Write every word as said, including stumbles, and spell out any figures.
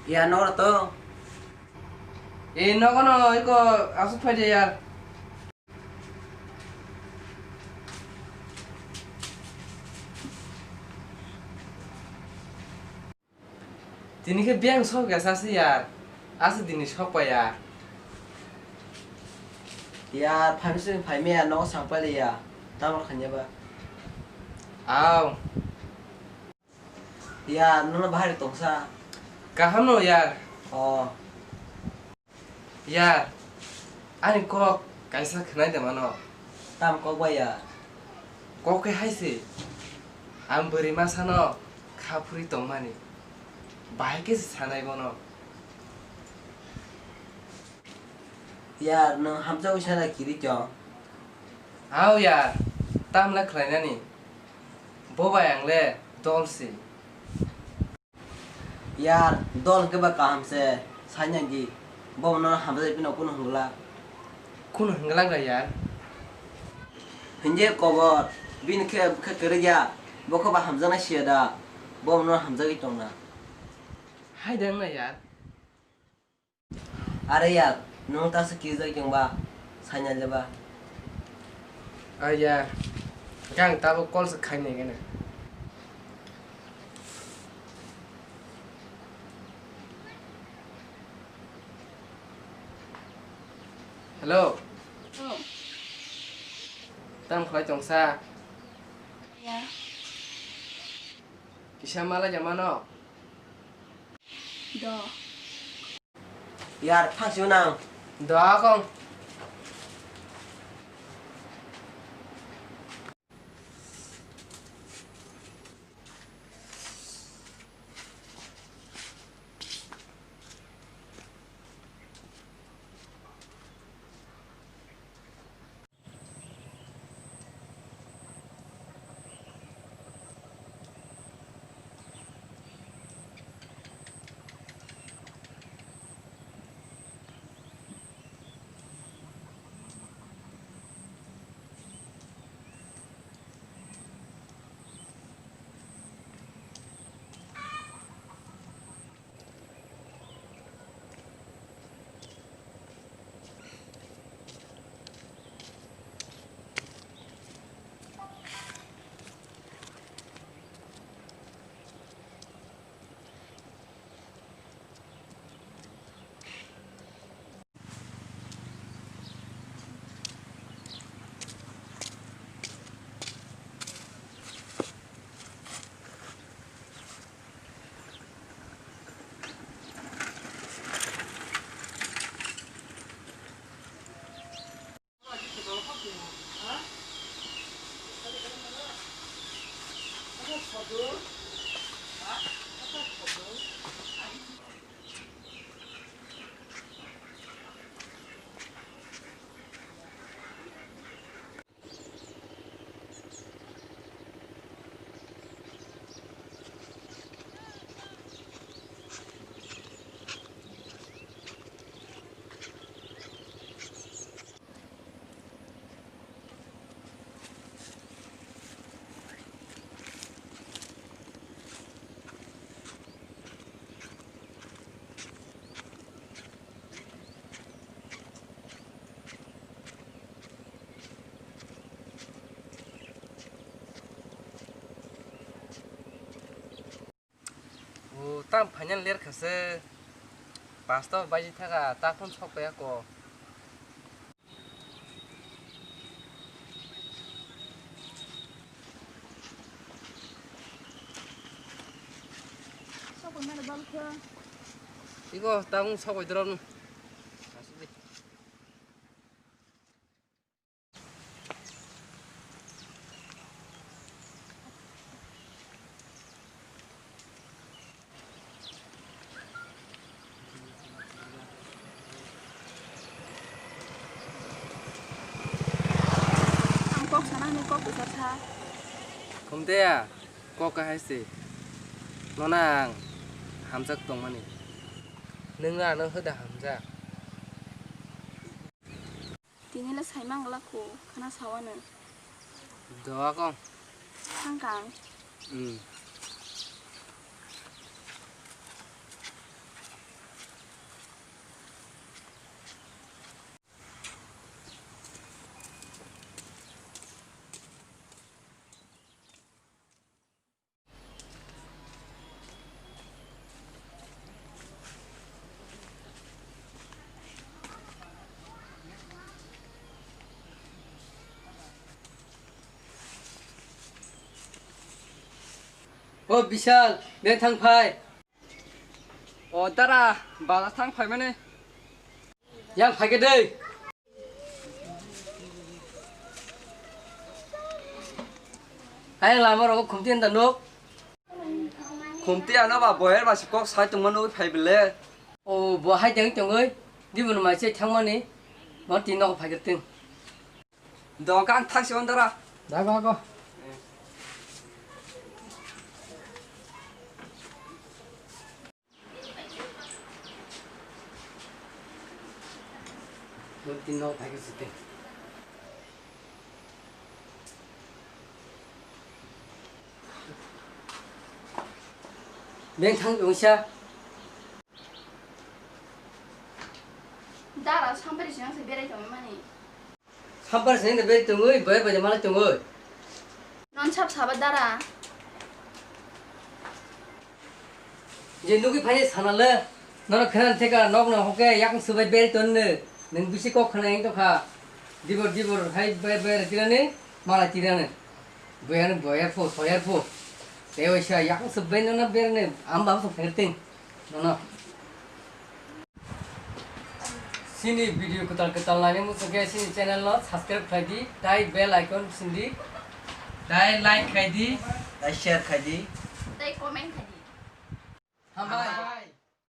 Ya, nogo to. E, nogo no, iko aswk phai de yar. Tini khe biyang sok ya sa se yar. Aswk dini sok pa ya. Yar, phaimsing phaimya, nogo sangpali ya. Tamo khanya ba. Aw. Yar, nono bahari tongsa. Kaham no yar. Oh. Yar, ani kok kaisa khwnai de mano. Tam kok bai yar? Kok khe hai se, ang bwrwi masa no kha phuri tongmani. Bahai khe se sanai bono. Yar, nwng hamjagwi sana kiri chong. Hao yar, tamle khlainani. Bo bai ang le dol se. Yar, dol hwnkhe ba kaham se, sai nai di. Bo no hamjagwi phano kunu hwngla. Kunu hwngla gra yar? Hwnje kobor, bini khe, khe kwrwngya, bo khe ba hamjaknai siya da, bo no hamjagwi tongna. Hai dang na yar? Are yar, nwng ta se kirijak chwng ba, sai nai le ba. Ai yar, khe ang tabuk call se khai nai gana. Hello. Oh. Tamo khlai tongsa? Ya. Kisa malai jamano? Do. Yar, thang si nang. Do akong. O, tam phainani ler kha se, pasto baji thaka, ta phone sok paiya ko. Iko, ta phone sok pai doro. Ang kok sana hinwi kok kwchar sa. Khumteya, kok kahai se. Nono ang hamjak tongmani. Nwng ano hoda hamjak? Tini le sai mangla kho, khana sawano. Doa kong. Thang kang. Hmm. O Bishal, beng thang phai. O dara, bazar thang phaimani. Yang phaikhe dei. Ayang lama rogo khumti anda nuk. Khumti ano ba boyer ba si kok sai tongma nugwi phai bele. O bo hai teng tongoi. Dibun mai se thangmani. Mo tin nok phaikhe ting. Dong kang thang si on dara. Da go go. Tin nok phaikhe ting. Beng thang tongsa. Dara sampari sinang se berai tongmani. Sampari sinang de berai tongoi, bai bai malai tongoi. Non sap saba dara. Je nugwi phai sana le, nono khana theka nok no hoke yakung subai bel tonne, nung bisi kok khana eng tokha, dibor dibor hai bai bai tirane, mala tirane, boyane boyar pho, soyar pho, te oisa yakung subai nono berne, am bam sok phai ting, nono. Chini video kwtal kwtal naina muchungkhe chini channel no subscribe khlai di, tai bell icon sindi, tai like khlai di, tai share khlai di, tai comment khlai di. Hambai.